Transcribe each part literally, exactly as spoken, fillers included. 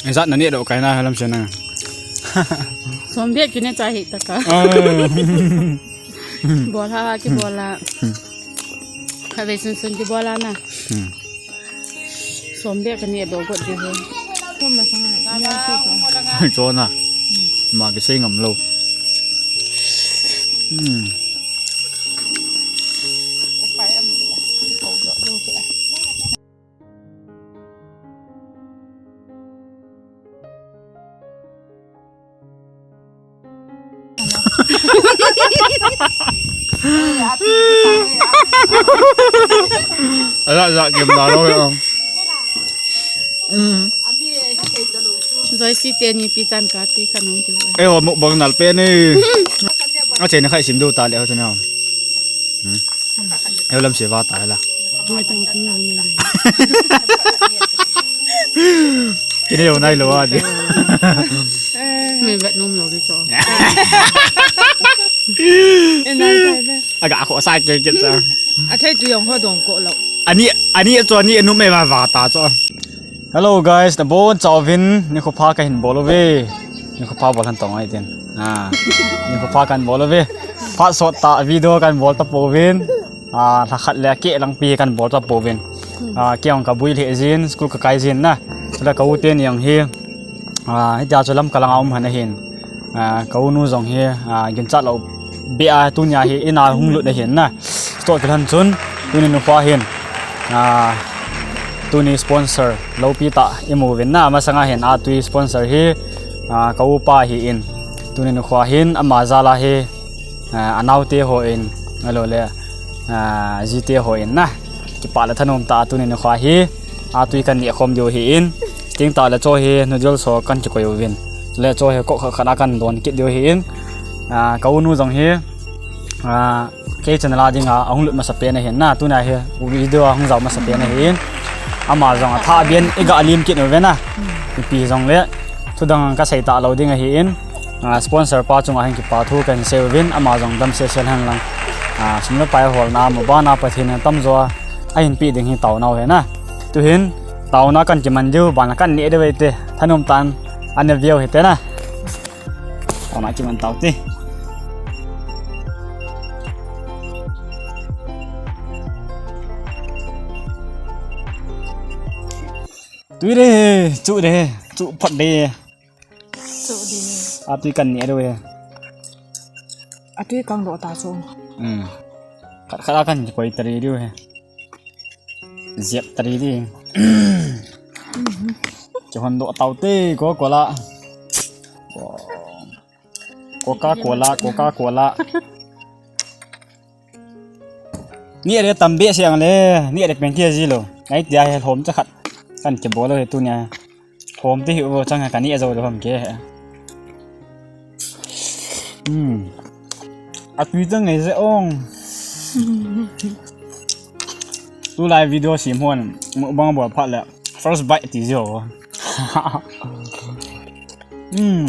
Ijat na neh doh kai na lam se na. Som bek kine cha hi ta ka. Ah. Bol ha ha ki bol a. Khatvei sun sun ki bol a na. Hmm. Som bek ka neh doh got di hi. Kom la sang na. Cho na. Ma ki sei ngam lou. Hmm. Ala, ala, game na lo, eh. Mm. Joyce teni pi chan ka ti kha nung ti. Eh, ho mukbang nal pe ni. A che na khai sim do ta le ho chana. Hmm. He lam se va ta la. Mai tang tang na. Kini yo nai lo a di. Me vet nom lo di cho. E nai tai be. Aga ko sa ke ke cha. A thei tu yong ho dong ko lo. Ani, ani cho ni nu me va va ta cho. Hello guys, nabonchauvin nikho pha kahin bol uve. Nikho pha bol han tong ai tin. Ah, nikho pha kahin bol uve. Phat sot tah video kahin bol tapouvin. Ah, lha khat le keh lang pi kahin bol tapouvin. Ah, kei jong kabui lheh jin, school kakai jin na. Chule ka u teni jong hi. Ah, hitia chu Lamka langa um han ahin. Ah, ka u nu jong hi, ah, ginchat lou beh a tunia hi in a hung lut ahin na. Chutah kilhon chun, tuni nikho hin, ah, tuni sponsor loupi tah imu uvin na, masanga hin a tui sponsor hi, ah, ka upa ahin. Tuni nikho hin, ama jal a hi, ah, anaote hon, ahilou le, ah, jite hon na. Kipah le thanom tah a tuni nikho hi, a tui kan neh khom diu ahin. Chuteng tah le cho hi noodles ho kan kikoi uvin. Chule cho hi kok khat khat a kan don kit diu ahin. Ah, ka u nu jong hi, ah, kei channel a dinga ahung lut masa pen ahin na, tunia hi video ahung jao masa pen ahin. Ama jong atha ben iga lim kit uve na. Ipi jong le, thudang kasei talou ding ahin. Ah, sponsor pa chunga hin kipa thu kahin sei uvin, ama jong damsel sel hen lang. Ah, sum le pai holna, mabana Pathen in atamjo a ahin pe ding hi taona u ahi na. Tuhin, taona kan kiman diu, ban kan neh diu ahi te, thanom tah in ana veu hite na. Taona kiman tau te. Tui de, chu de, chu phat de. Chu de. A tui kan neh diu ahi. A tui kang doh ta chu. Hmm. Khat khat a kan koi tari diu ahi. Jep tari di. Kihon doh tau te, Coca-Cola. Coca-Cola, Coca-Cola. Neh le tam behseh ang le, neh le peng kei ji lou. Ngai tia hi lhom cha khat. Kan kibol lou hi tunia. Lhom te hi u chang ka neh jou lou ham ke. Hmm. A tui chang ngai je ong. Tulai video sim hon, mukbang bol phat le first bite ti jo. Hmm.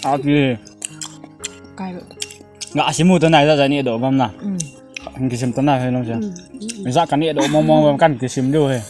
A tui. Kai lo. Nga simu ta nai ja ja ni do bam na. Hmm. Kisim ta na he long sa. Hmm. Ja ka ni do mong mong bam kan kisim diu he.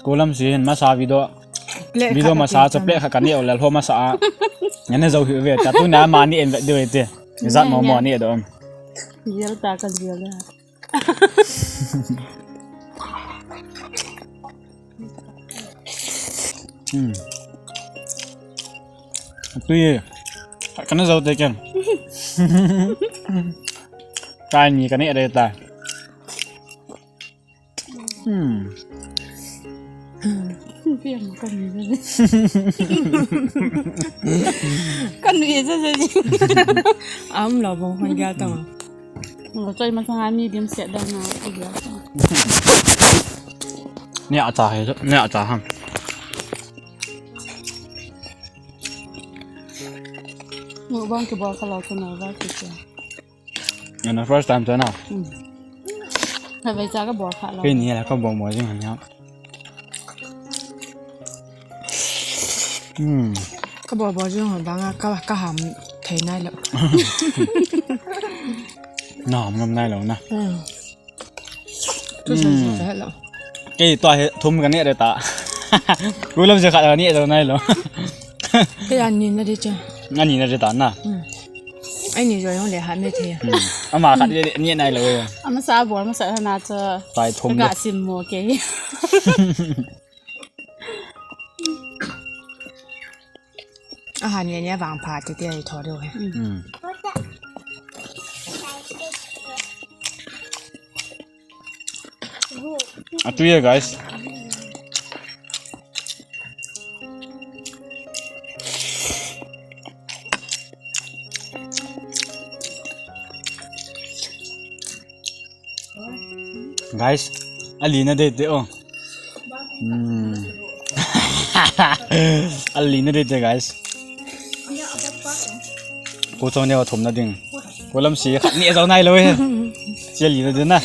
Ko lam si hin masa video. Plate video khat masa ka cho plate khat ka ni o lal ho masa a. Nga ne jo hi ve ta tunia mani en ve diu te. Zat mo mo ni do. Yel ta ka yel ya. Hmm. Tui. Ka ne jo te ken. Ka ni ka ni re ta. Hmm. Piang ka ni je. Ka ni je je. Am lo bong hon gel ta. Ngo choi masanga medium set da na ko gel ta. Ni a cha he, ni a cha ham. Mukbang kibol kha lou chu na va ki cha. Ana first time cha na. Hmm. Khatvei cha kabol kha lou. Kei ni la kabol mo jing han ya. Hmm. Kabol bol jing han banga ka, ka ham thei nai lou. Na ham ngam nai lou na. Hmm. Thusei ji ka helo. Kei tua hi thum ka neh de ta. Kulam se khat ka neh jo nai lo. Kei a ni na de cha. Nga ni na de ta na. Hmm. Ai ni jo jong le ha me the. Hmm. Ama khat ni, ni nai lo. Amasa bol masa na cha. Tai thum. Ka sim mo kei. Ahan nge nia vang pha ti ti ai tho deu he. Hmm. Atui e, guys. Guys, ali na de de o. Hmm. Ali na de de, guys. Ko chong ne thum na ding. Ko lam si khat ni a jo nai lo he. Che li na de na.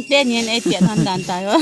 Te ni en ai ti han dan ta yo.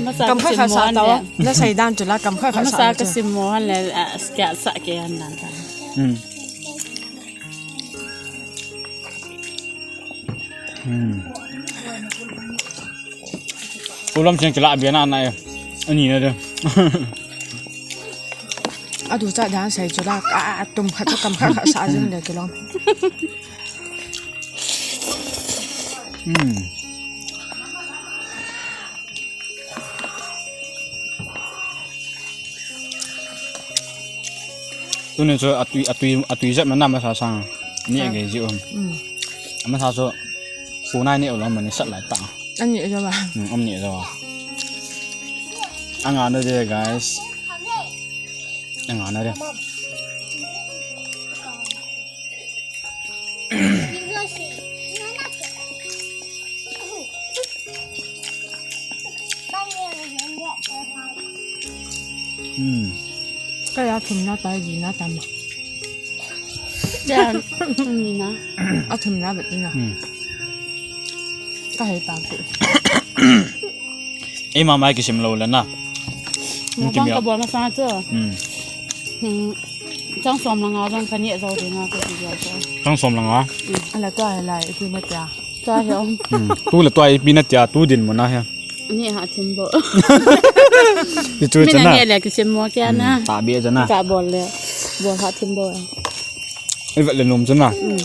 Masa kam kha kha sa ta wa. Na sai dan chu la kam kha kha sa. Masa ka sim mo han le, ah, ska sa ke han dan ta. Hmm. Hmm. Ulam siang kila bia na na e. Ani na de. Adu cha dan sai chu la, a, a, tum khat kam khat khat sa jing de kilong. Hmm. Tuni chu atui, atui, atui jep na na masa sang. Ni a gei ji um. Hmm. Masa chu sunai ni ulam mani sat lai ta. Ani jo ba. Hmm, om ni jo ba. Anga na de, guys. Anga na de. Hmm. Kaya thum na tai ji na tam. Ya, ni na. A thum na bet na. Hmm. Ka hei pa ku. Ei, mama kisim lo le na. Mo bang ka bol masa chu. Hmm. Hmm. Chang som langa jong ka ni a jo de na ka ti jo chu. Chang som langa. Hmm. Ala to ai lai, i tu na tia. To ai jo. Hmm. Tu le to ai pi na tia, tu din mo na he. Ni ha thim bo. Ti chu. Mi na chana. Ni le kisim mo kia na. Hmm. Ta bi chana. Ka bol le. Bol ha thim bo. Ei vet le nom chu na. Hmm.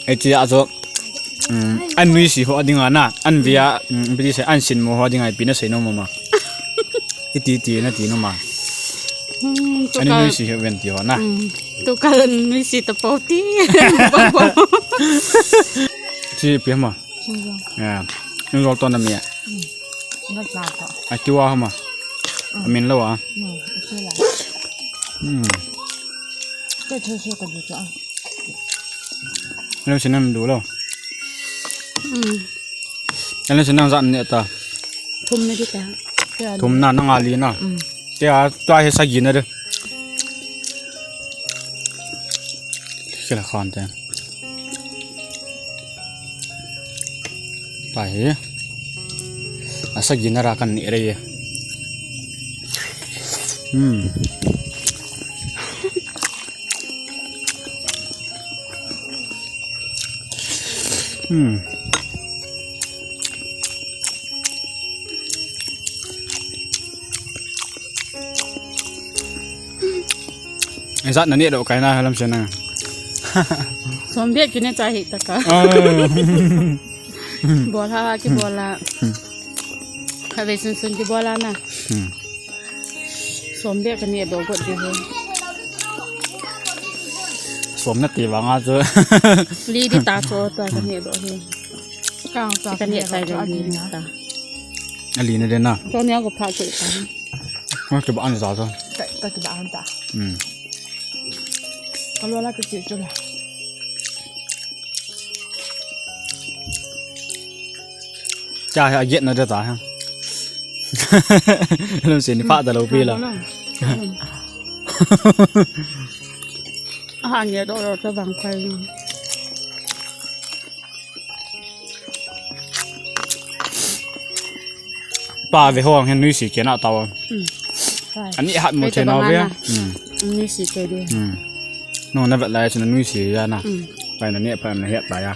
Ei ti a chu, hmm, an nuisi ho dinga na, an via, hmm, ipi ti sei, an sin mo ho dinga ipi na sei nom mama. Iti ti na ti nom ma. Hmm, tu an ka nuisi ho ven ti ho na. Hmm. Tu ka nuisi ta po ti. Chi pi ma. Hmm. Ya. Ni jol to na mi. Hmm. Na sa ta. A kiwa ma. Hmm. Amin lo a. Hmm. Isi la. Hmm. Te thu su ka du cha. Lem sin nang du lo. Hmm. Lem sin nang jan ne ta. Thum na di ta. Thum na, nang ali na. Hmm. Te a, tua hi sagi na de. Kila khan te. Tua hi. A sagi na ra kan ni re ye. Hmm. Hmm. Ijat na neh doh kai na lam se na. Som bia kine cha hi ta ka. Ah. Bol ha ki bol a. Hmm. Ka ve sun sun ki bol a na. Hmm. Som bia ka neh doh got di hi. Som na ti vang a chu. Li di ta chu tua ka neh doh hi. Ka cha ka neh cha li ta. A li na de na. Cho nia ko pha ke ta. Ka kiba an za to. Ka, ka kiba an ta. Hmm. Ka lo la ka che chu la. Cha ha get na da ta ha. Lum se ni pha da lo pi la. A ha nge do lo ta bang khai. Pa ve hong hen nuisi kena tawa. Hmm. Ani hat mo. Kei te na bang ve. Ana. Hmm. Nuisi ke de. Hmm. No na vet lai chun nuisi ya na. Hmm. Pai na ne pa na het ta ya.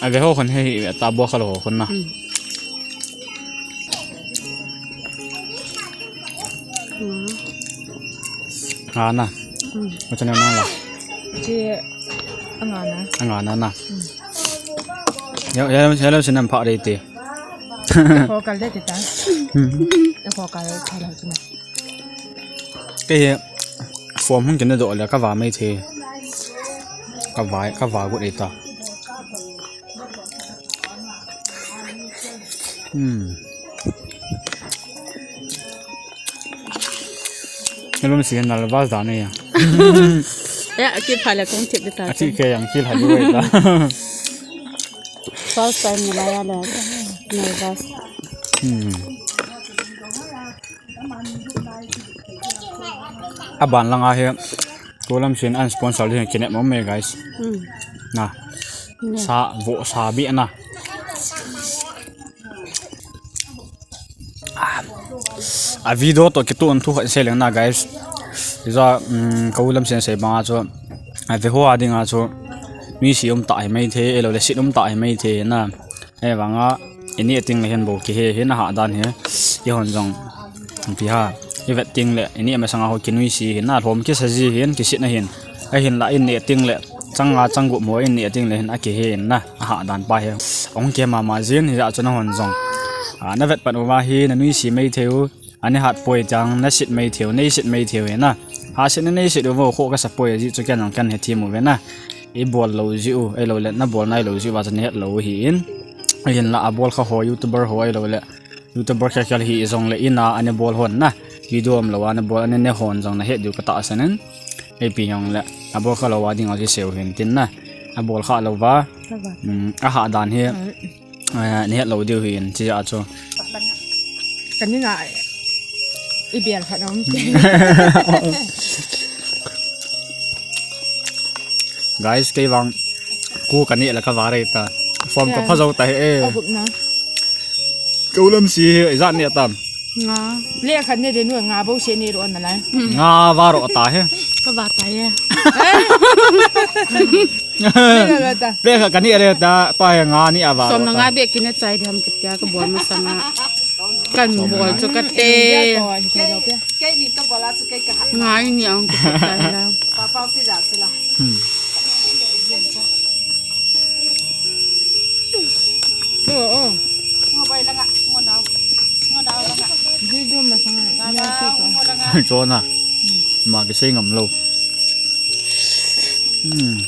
Ave ho khun he hi ve ta, bua kha lo ho khun na. Hmm. Hmm. Nga na. Hmm. Macam mana la? Ci, anga na. Anga na na. Hmm. Ya, ya, ya, ya, sinam pha re te. Ko kal de kita. Hmm. Ko kal cha lo tu na. Kei hi form hung kina doh le ka va mai thei. Ka va, ka va got ei ta. Hmm. Hello, si na la vas da ne ya. Ya, aki pha le kong thip de ta. Aki ke yang ki la ju ta. First time ni la ya le. Nervous. Hmm. Aban langa hi, Kulam sin an sponsor hi kinep mo me, guys. Hmm. Na. Hmm. Sa, vo, sa bi na. Ah. A video to kitu an thu khat se leng na, guys. Iza, um, Kulam sin se banga chu. A ve ho a dinga chu. Nuisi um ta hi mai thei, elo le sit um ta hi mai thei na. Hei vanga, i neh teng le hin bou kihe, hin a hah dan hi, i hon jong, ipi ham, i vet teng le, i neh masanga ho kinuisi hin, a lhom kisa ji hin, kisit na hin, ahinla i neh teng le, chang nga chang gup mo i neh teng le hin, a kihe in na, a hah dan pa hi. Ahung kihe mama jin, hijeh chun na hon jong. A, na vet pan uva hi, na nuisi mai thei u, Ani hat poi chang na sit mai thei u, nei sit mai thei u hi na. Ha sit na nei sit u vo kho ka sa poi ji chu ken ang kan he thim u ve na. I bol lou ji u, ei lou le na bol nai lou ji u va chu na het lou u hi in. Ahinla a bol kha ho YouTuber ho ei lou le. YouTuber kha kha hi jong le ina ani bol hon na. Video um lou a na bol ani ne hon jong na het diu ka tahsan in. Ei pi jong le. A bol kha lou a ding a ji seu hin tin na. A bol kha lou va. Ka va. Um, a hah dan hi. Ai. Eh, ni het lou diu hin, chi a chu. Ka ni ngai. I bial khat om. Guys, kei vang. Ku ka ni la ka va rei ta. Form ka pha zo ta he e. Ka gup na. Kulam si hi, i jat ni tam. Nga. Le khat ne de nu nga bo se ni ro na lai. Nga va ro ta he. Ka va ta he. Ni la ta. Pe kha ka ni re ta, pa he nga ni a va. Som na nga be kine chai dham kitia ka bol masanga. Kan bol chu ka te. Kei ni ka bol a chu kei ka ha. Nga ni ang ka chai la. Pa pa ti ja chu la. Hmm. Oh, oh. Ngo bai la nga, ngo nau. Ngo nau la nga. Video masanga. Nga nau, ngo la nga. Chona. Ma kisei ngam lou. Hmm.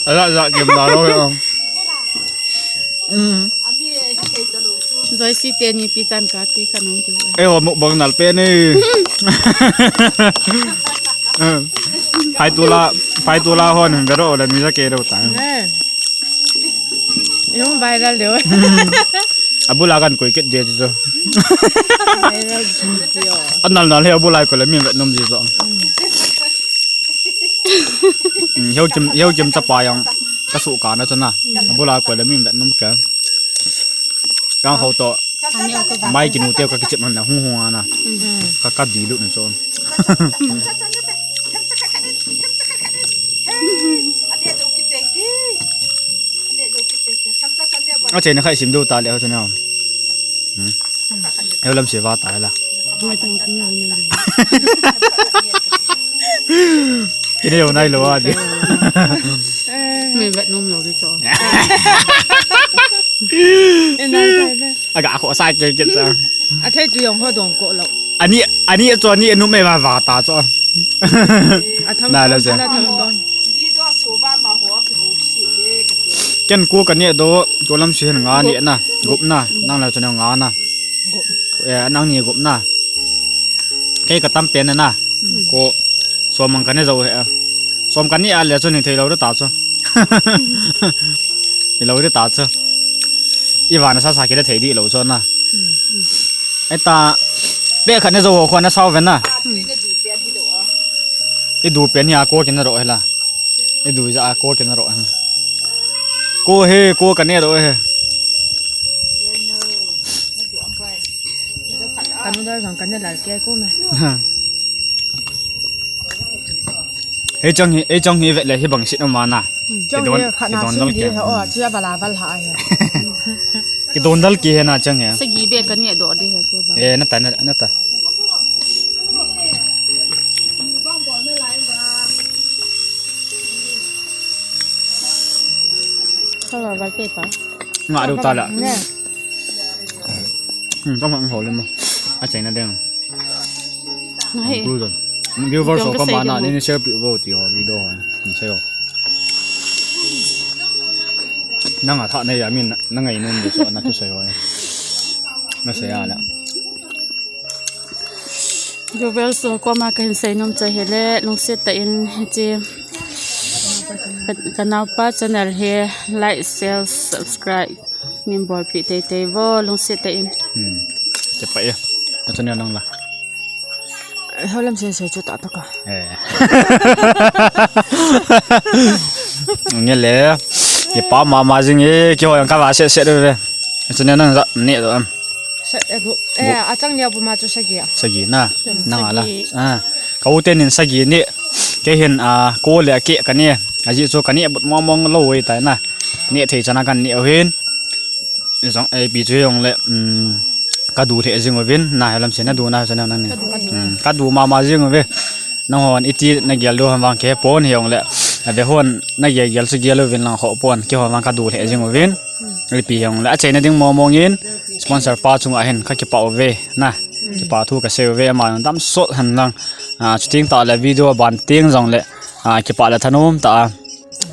Ala, ala, game na lo, eh. Mm. Joyce te ni pi chan ka te kha nung ti. Eh, ho mukbang nal pe ni. Eh. Phai tula, phai tula hon, vero le mi ja ke ro ta. Eh. Yung viral de. Abula kan koi kit de chu. Viral video. Anal nal he abula ko le mi vet nom ji chu. Mm. Mm, heo kim, heo kim chapa yang ka su ka na chu na. Abula ko le mi vet nom ka. Kang ho to. Mai kinu teo ka kichep man na hung hung ana. Mm. Ka ka di lu na chu. A che na khai sim do ta le ho chu na. Hmm. Heo lam se va ta la. Kine yo nai lo a di. Mi vet nom lo di cho. Aga kho sai ke ke cha. A thei tu yong ho dong ko lo. Ani, ani cho ani nu me va va ta cho. A tham na lo cha. Ken ko ka ni do, ko lam si hen nga ni na, gup na, nang la cha nga na. Eh, nang ni gup na. Kei ka tam pen na. Ko som ang ka ne zo he. Som ka ni a le chu ni thei lo ta chu. Ni lo ta chu. I va na sa sa ki le thei di lo chu na. Ai ta. Pe kha ne zo ho kho na sau ve na. I du pen hi a ko ki na ro he la. Idu ja ko kena ro. Ko he, ko kane ro he. Kanu dar jong kane lal ke ko me. Ei chang hi, ei chang hi vet le hi bang sit ma na. Chang hi khat na kidon dal sin di ke. He, o, chia bala bal ha he. Kidon dal ke he na chang he. Sagi be kane do di he ko ba. Eh, na ta, na, na ta. Kala ba ke pa. Nga do ta la. Ne. Hmm, tong hang ho le mo. A chai na deng. Ngai. Conclusion. Viewers ho ka ma na ni share pi vo ti ho video ho. Ni share ho. Nang a tha na ya min na ngai nom de so na tu sai ho. Na sai a la. Viewers ho koma kahin seinom chu hile, lungset tah in hiche ka, ka naopa channel hi like, share, subscribe min bolpeh teitei vo, lungset tah in. Hmm. Chepa e. Na channel nang la. Holam se se chu ta to ka. Eh. Nge le. Kipa mama jing e, kihoi ang ka va se se de ve. Channel nang ja ne do am. Sa-, eh, gu-, eh, achang nia bu ma chu sagi a. Sagi na. Nang ala. Sagi. Ah. Ka u te nin sagi ni. Kei hin, ah, ko le ke ka ni. Aji chu ka ni but mong mong lo wei tai na. Ni thei chana kan ni hin. Jong, eh, pi chu jong le, um, ka du le jing uvin. Na helam se na du na channel nang ni. Ka du, ka du. Um, ka du mama jing uve. Nang hon iti na gel do hon vang ke pon hi jong le. Ave hon na gel gel chu gel uvin lang ho pon. Ke hon vang ka du le jing uvin. Lipi jong le achaina ding mong mong in sponsor pa chunga hin ka kipa uve na. Kipa thu ka sei uve, ama jong damsot hen lang. Ah, chuting tah le video ban teng jong le, ah, kipa le thanom tah a.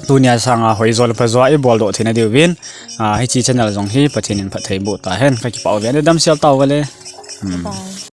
Tunia sanga hoi jo le pha jo a i bol doh theina diuvin. Ah, hiche channel jong hi Pathen in phatthei boh ta hen ka kipa uve. Ani damsel tau ve le. Hmm. Bye.